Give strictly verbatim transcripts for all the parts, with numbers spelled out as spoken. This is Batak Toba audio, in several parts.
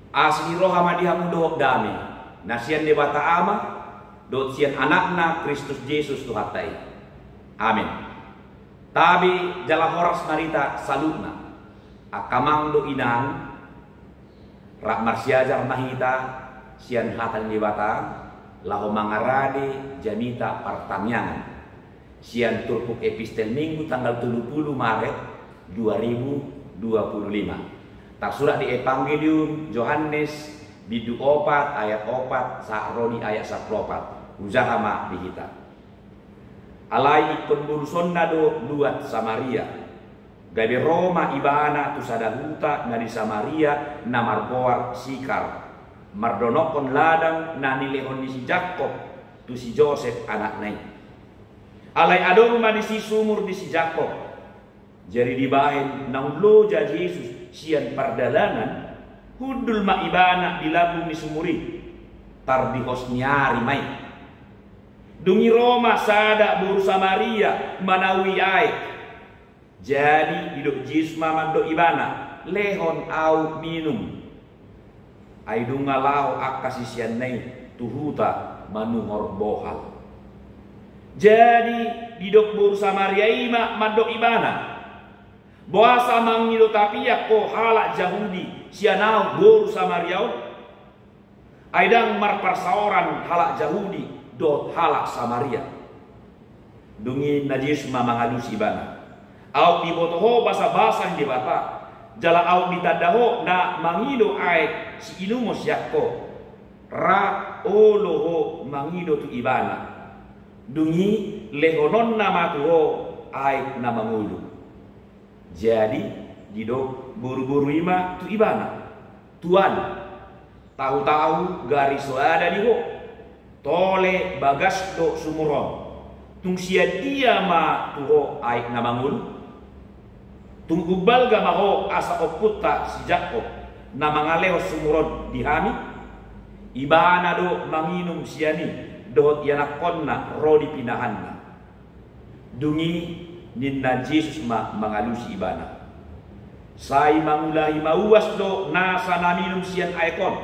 Asi ni roha ma di hamu dohot dame na sian Debata Ama dohot sian Anakna Kristus Jesus Tuhanta i. Amen. Tabe jala horas ma di hita saluhutna. Angka amang dohot inang, rap marsiajar ma hita sian hata ni Debata laho mangarade jamita partangiangan sian turpuk epistel Minggu tanggal tolu pulu Maret dua ribu dua pulu lima. Tarsurat di Evangelium Johannes bindu opat ayat opat sahat ro di ayat sampulu opat. Hujaha ma di hita. Alai ingkon borusonna do luat Samaria. Gabe ro ma ibana tu sada huta na di Samaria na margoar Sikar, mardonokkon ladang na nilehon ni si Jakkob tu si Josep anakna i. Alai adong ma disi sumur ni si Jakkob. Jadi dibahen naung loja Jesus sian pardalanan, hundul ma ibana di lambung ni sumur i. Tardihos ni ari ma i. Dung i ro ma sada boru Samaria manaui aek. Jadi didok Jesus ma mandok ibana, "Lehon ahu minum." Ai nunga laho angka siseanna i tu huta manuhor bohal. Jadi didok boru Samaria i ma mandok ibana, "Boasa mangido tapiak ho halak Jahudi sian ahu boru Samaria on? Ai ndang marparsaoran halak Jahudi dohot halak Samaria." Dung i ninna Jesus ma mangalusi ibana, "Aut diboto ho basabasa ni Debata, jala aut ditanda ho na mangido aek siinumon sian ho, ra olo ho mangido tu ibana. Dung i lehononna ma tu ho aek na mangolu." Jadi didok boruboru i ma tu ibana, "Tuan, tahutahu gari soada di ho, tole bagas do sumur on. Tung sian dia ma tu ho aek na mangolu? Tung umbalga ma ho asa ompunta si Jakkob na mangalehon sumur on di hami? Ibana do manginum sian i dohot ianakkonna ro di pinahanna." Dung i ninna Jesus ma mangalusi ibana, "Sai mangulahi mauas do nasa na minum sian aek on.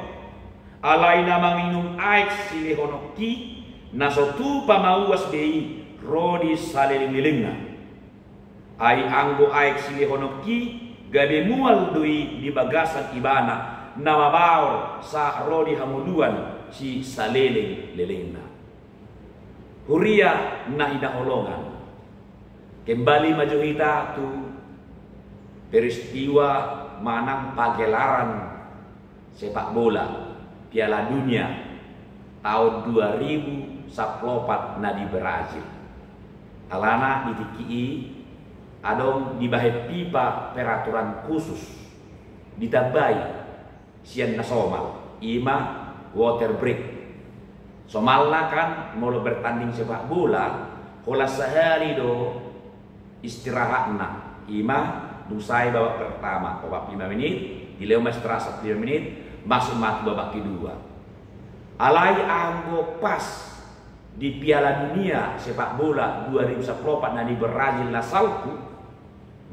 Alai na manginum aek silehononki, na so tupa mauas be i ro di salelenglelengna. Ai anggo aek silehononki, gabe mual do i di bagasan ibana na mabaor sahat ro di hangoluan sisalelenglelengna." Huria na hinaholongan, kembali ma jo hita tu peristiwa manang pagelaran sepak bola Piala Dunia taon dua ribu sampulu opat na di Brazil. Alana di tingki i adong dibahen FIFA peraturan khusus, ditambai sian na somal, i ma water break. Somalna kan molo bertanding sepak bola, holan sahali do istirahatna, i ma dung sae babak pertama, opat pulu lima menit, dilehon ma istirahat sampulu lima menit, masuk ma tu babak kedua. Alai anggo pas di Piala Dunia sepak bola dua ribu sampulu opat na di Brazil na salpu,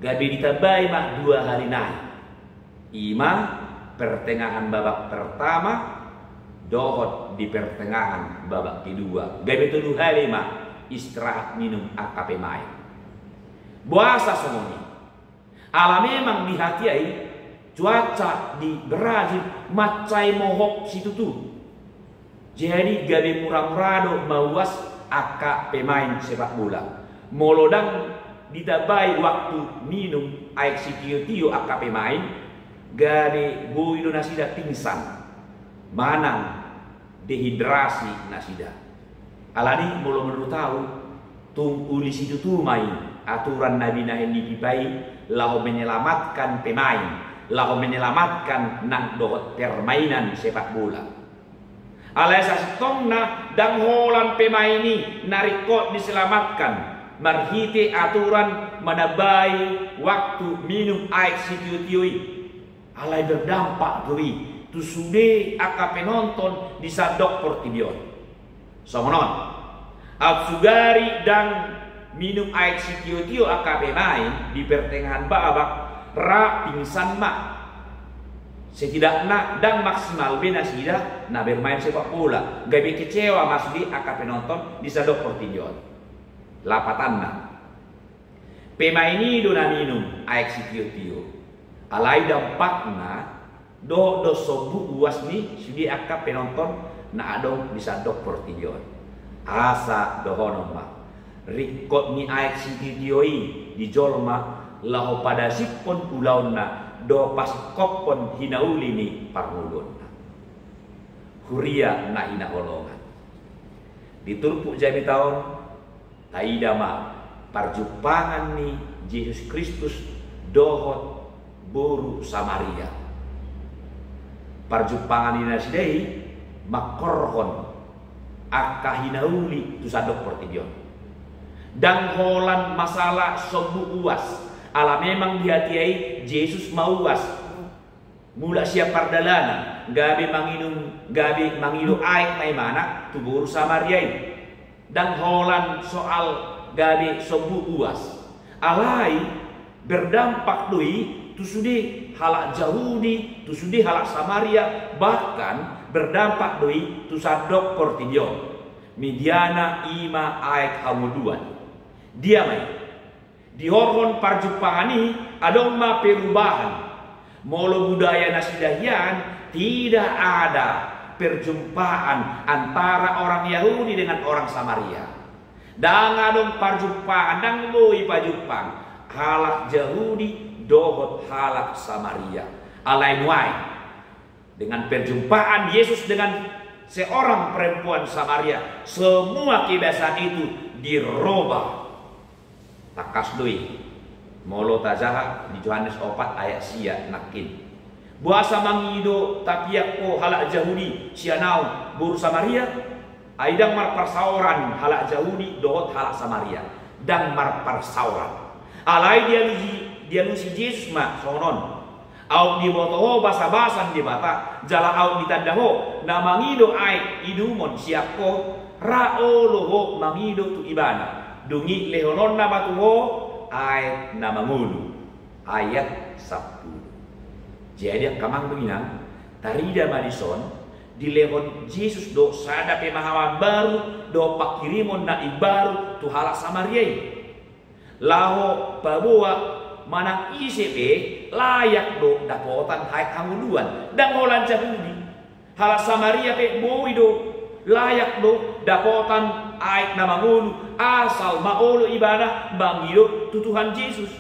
gabe ditambai ma dua hali nai. I ma pertengahan babak pertama dohot di pertengahan babak kedua. Gabe tolu hali ma istirahat minum angka pemain. Boasa songon i? Ala memang di hatiha i cuaca di Brazil mansai mohop situtu. Jadi gabe muramura do mauas angka pemain sepak bola. Molo ndang ditambai waktu minum aek sitiotio angka pemain, gabe boi do nasida pingsan manang dehidrasi nasida. Alani molo menurut ahu, tung uli situtu ma i aturan na binahen ni FIFA i laho menyelamatkan pemain, laho menyelamatkan nang dohot permainan sepak bola. Alai sasintongna ndang holan pemain i na ringkot diselamatkan marhite aturan manambai waktu minum aek sitiotio i. Alai berdampak do i tu sude angka penonton di sandok portibi on. Songon on, aut sugari ndang minum aek sitiotio angka pemain di pertengahan babak, ra pingsan ma. Setidakna ndang maksimal be nasida na bermain sepak bola, gabe kecewa ma sude angka penonton di sandok portibi on. Lapatanna, pemain i do na minum aek sitio-tio, alai dampakna dohot do sombu uas ni sude angka penonton na adong di sandok portibi on. Asa dohonon ma, ringkot ni aek sitio-tio i di jolma laho padasiphon ulaonna dohot pasingkophon hinauli ni parngoluonna. Huria na hinaholongan, di turpuk jamita on taida ma parjumpangan ni Jesus Kristus dohot boru Samaria. Parjumpangan ni nasida i mangkorhon angka hinauli tu sandok portibi on. Ndang holan masalah sombu uas, ala memang di hatiha i Jesus ma uas. Mulak sian pardalanan gabe manginum, gabe mangido aek na imana tu boru Samaria i. Ndang holan soal gabe sombu uas, alai berdampak do i tu sude halak Jahudi, tu sude halak Samaria, bahkan berdampak do i tu sandok portibi on. Mediana i ma aek hangoluan. Dia ma i? Dihorhon parjumpangan i adong ma perubahan. Molo budaya nasida hian, tidak ada perjumpaan antara orang Yahudi dengan orang Samaria. Ndang adong parjumpangan, ndang boi pajumpang halak Jahudi dohot halak Samaria. Alai nuaeng, dengan perjumpaan Yesus dengan seorang perempuan Samaria, semua kebiasaan itu dirubah. Tangkas do i molo tajaha di Johannes opat ayat sia nangkin. Boasa mangido tapiak ho halak Jahudi sian ahu boru Samaria? Ai ndang marparsaoran halak Jahudi dohot halak Samaria. Ndang marparsaoran. Alai dialusi, dialusi Jesus ma songon on. Aut diboto ho basabasa ni Debata, jala aut ditanda ho na mangido aek inumon sian ho, ra olo ho mangido tu ibana. Dung i lehononna ma tu ho aek na mangolu. Ayat sampulu. Jadi angka amang dohot inang, tarida ma dison, dilehon Jesus do sada pemahaman baru dohot pangkirimon na imbaru tu halak Samaria i. Laho paboa manang ise pe layak do dapotan aek hangoluan, ndang holan Jahudi. Halak Samaria pe boi do, layak do dapotan aek na mangolu, asal ma olo ibana mangido tu Tuhan Jesus.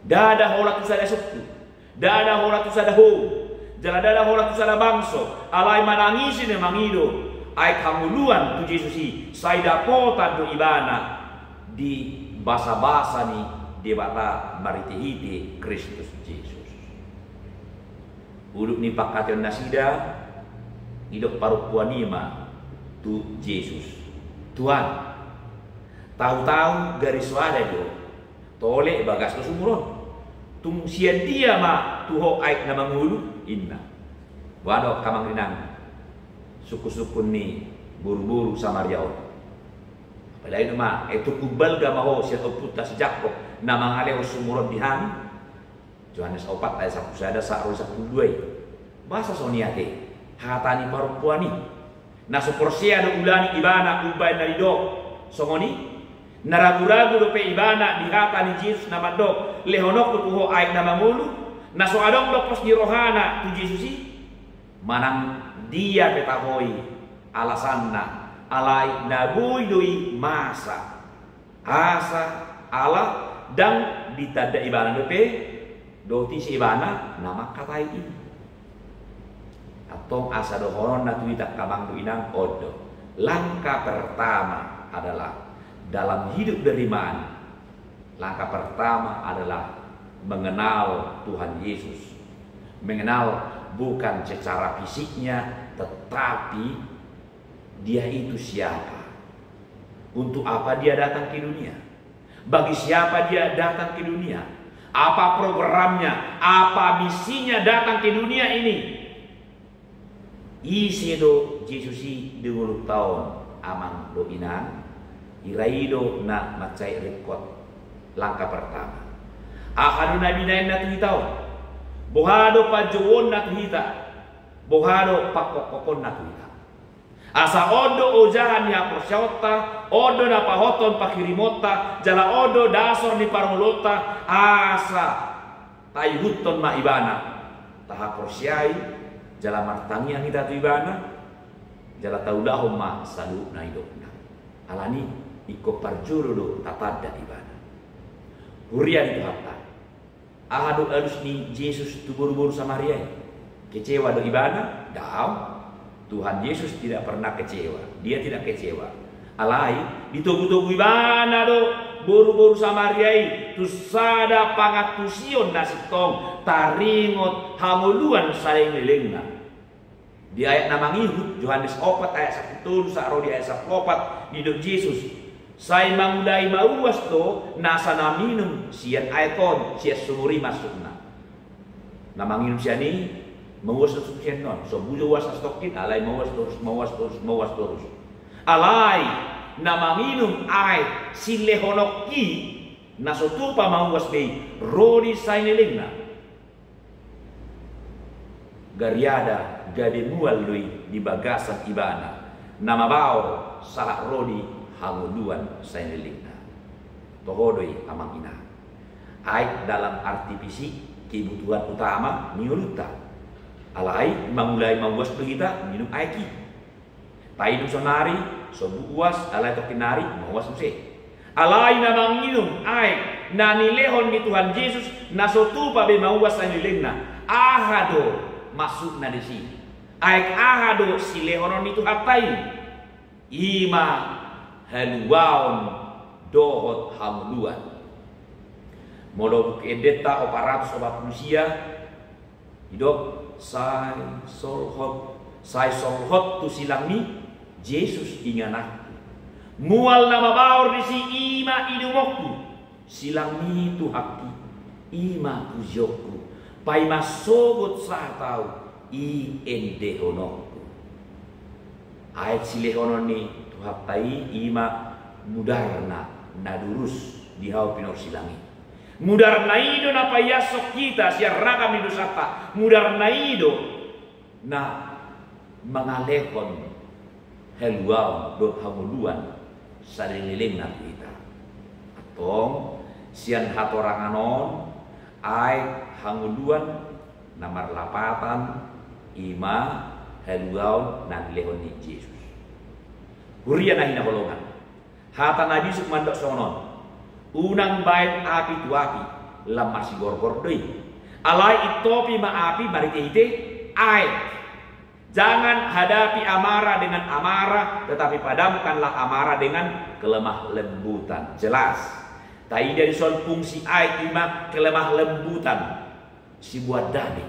Ndada holan tu sada suku, ndada holan tu sada hou, jala ndada holan tu sada bangso, alai manang ise na mangido aek hangoluan tu Jesus i, sai dapotan do ibana di basabasa ni Debata marhitehite Kristus Jesus. Udut ni pangkataion nasida, didok parompuan i ma tu Jesus, "Tuhan, tahu-tahu gari so ada do, tole bagas do sumur on. Tung sian dia ma tu ho aek na mangolu?" ninna. Boha do angka amang dohot inang, sungkun-sungkun ni boru-boru Samaria on? Apalagi ma, "E, tung umbalga ma ho sian ompunta si Jakob na mangalehon sumur on di hami?" Johannes opat ayat sampulu sada sahat ro sampulu dua i. Boasa songon i ate hata ni parompuan i? Na so porsea do ula ni ibana umbahen na didok songon i? Na ragu-ragu dope ibana di hata ni Jesus na mandok, "Lehononku tu ho aek na mangolu"? Na so adong do pos ni rohana tu Jesus i? Manang dia pe taho i alasanna, alai na boi do i masa. Asa ala ndang ditanda ibana dope dohot ise ibana na mangkatai i. Antong asa dohononna tu hita angka amang dohot inang on do. Langkah pertama adalah dalam hidup beriman, langkah pertama adalah mengenal Tuhan Yesus. Mengenal bukan secara fisiknya, tetapi Dia itu siapa? Untuk apa Dia datang ke dunia? Bagi siapa Dia datang ke dunia? Apa programnya? Apa misinya datang ke dunia ini? Ise do Jesus i di ngolunta on, amang dohot inang? Ira i do na mansai ringkot. Langkah pertama. Aha do na binahenna tu hita on? Boha do panjouonna tu hita? Boha do pangkokkoonna tu hita? Asa on do ojahan ni haporseaonta, on do na pahothon panghirimonta, jala on do dasor ni parngoluonta, asa taihuthon ma Ibana, tahaporseai, jala martangiang hita tu Ibana, jala taulahon ma saluhut na nidokna. Alani ingkon parjolo do tatanda Ibana. Huria ni Tuhanta. Aha do alus ni Jesus tu boruboru Samaria i? Kecewa do Ibana? Daong. Tuhan Yesus tidak pernah kecewa. Dia tidak kecewa. Alai, ditogutogu Ibana do boruboru Samaria i tu sada pangantusion na sintong taringot hangoluan saleleng ni lelengna. Di ayat na mangihut, Johannes opat ayat sampulu tolu sahat ro di ayat sampulu opat, didok Jesus, sai mangulai mauas do nasa na minum sian aek on, sian sumur i maksudna. Na manginum sian i, mauas do sian on, so bujur uas na sitongkin, alai mauas torus, mauas torus, mauas torus. Alai, na manginum aek silehononki, na so tupa mauas be i, ro di salelengna. Gariada gabe mual do i di bagasan Ibana, na mabaor sahat ro di hangoluan salelengna. Toho do i amang inang. Aek dalam arti fisik kebutuhan utama ni ngolunta. Alai mangulai mauas do hita minum aek i. Painum saonari, so bujur uas, alai tongkin nari, mauas muse. Alai na manginum aek na nilehon ni Tuhan Jesus, na so tupa be mauas salelengna. Aha do maksudna disi? Aek aha do silehonon ni Tuhanta i? I ma haluaon dohot hangoluan. Molo Buku Endenta opat ratus opat pulu sia, didok, sai solhot, sai solhot tu silangmi, Jesus ingananku. Mual na mabaor disi, i ma inumonku. Silangmi Tuhanki, i ma pujionku. Paima sogot sahat ahu, i endehononku. Aek silehonon ni Tuhanta i, i ma mudarna na durus di hau pinarsilang i. Mudarna i do na paiashon hita sian ragam ni dosanta. Mudarna i do na mangalehon haluaon dohot hangoluan salelengna tu hita. Antong, sian hatorangan on, aek hangoluan na marlapatan i ma haluaon na nilehon ni Jesus. Huria na hinaholongan. Hata na bisuk mandok songon on. Unang baen api tu api, lam marsigorgor do i. Alai intopi ma api marhitehite aek. Jangan hadapi amarah dengan amarah, tetapi padamkanlah amarah dengan kelemah lembutan. Jelas. Taida dison fungsi aek i ma kelemah lembutan. Siboan dame.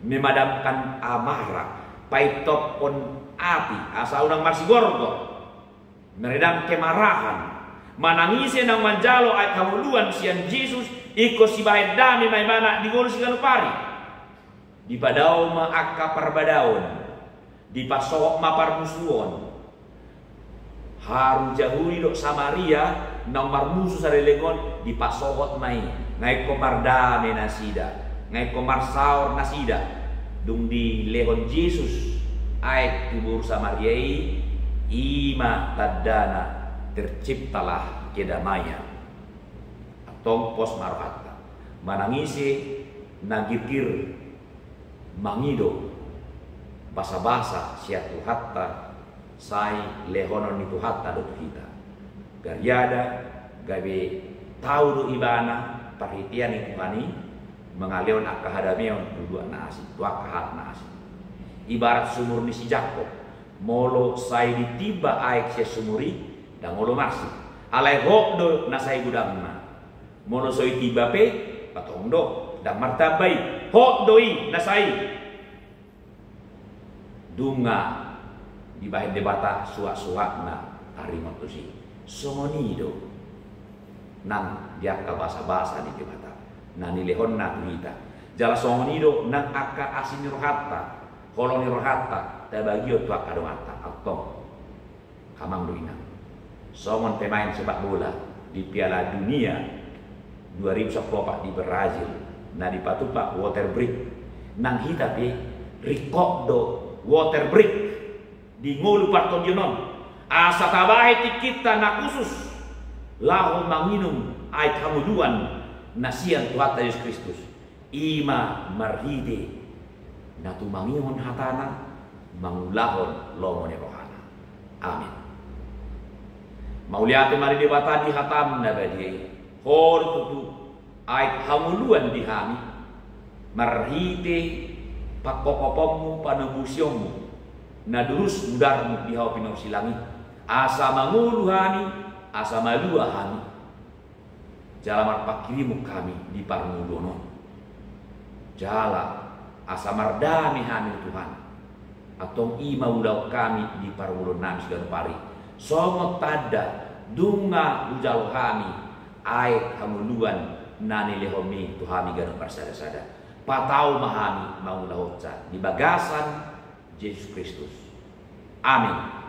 Memadamkan amarah. Paintophon api, asa unang marsigorgor. Meredam kemarahan. Manang ise naung manjalo aek hangoluan sian Jesus, ingkon sibahen dame ma ibana di ngolu siganup ari. Dipadao ma angka parbadaon, dipasohot ma parmusuon. Haru Jahudi dohot Samaria naung marmusu saleleng on, dipasohot ma i. Nga ingkon mardame nasida, nga ingkon marsaor nasida. Dung dilehon Jesus aek tu boru Samaria i, i ma tandana terciptalah kedamaian. Antong pos ma rohanta. Manang ise na girgir mangido basabasa sian Tuhanta, sai lehonon ni Tuhanta do tu hita. Gariada gabe tau do ibana parhitean ni Tuhan i mangalehon angka hadameon tu luat na asing, tu angka halak na asing. Ibarat sumur ni si Jakob, molo sai ditimba aek sian sumur i, ndang olo marsik. Alai hot do na sai godangna. Molo so ditimba pe, antong do, ndang martamba i. Hot do i na sai. Dung dibahen Debata suhatsuhatna taringot tusi. Songon i do nang di angka basabasa ni Debata na nilehonna tu hita. Jala songon i do nang angka asi ni rohanta, holong ni rohanta, tabagion tu angka donganta. Antong. Amang dohot inang. Songon pemain sepak bola di Piala Dunia dua ribu sampulu opat di Brazil, na dipatupa water break. Nang hita pe ringkot do water break di ngolu partondion on, asa tabahen tingkinta na khusus laho manginum aek hangoluan na sian Tuhanta Jesus Kristus. I ma marhite na tumangihon hatana, mangulahon lomo ni rohana. Amin. Mauliate ma di Debata di hatam na badia i. Ho do tutu aek hangoluan di hami, marhite pangkopoponmu, panobusionmu, na durus mudarmu di hau pinarsilang i, asa mangolu hami, asa malua hami. Jala marpanghirimon hami di parngoluon on. Jala asa mardame hami Tuhan. Antong i ma ulaon hami di parngoluon nami siganup ari. Songon tanda, nunga hujalo hami aek hangoluan na nilehonmi tu hami ganup marsada-sada. Patau ma hami mangulahonsa di bagasan Jesus Kristus. Amin.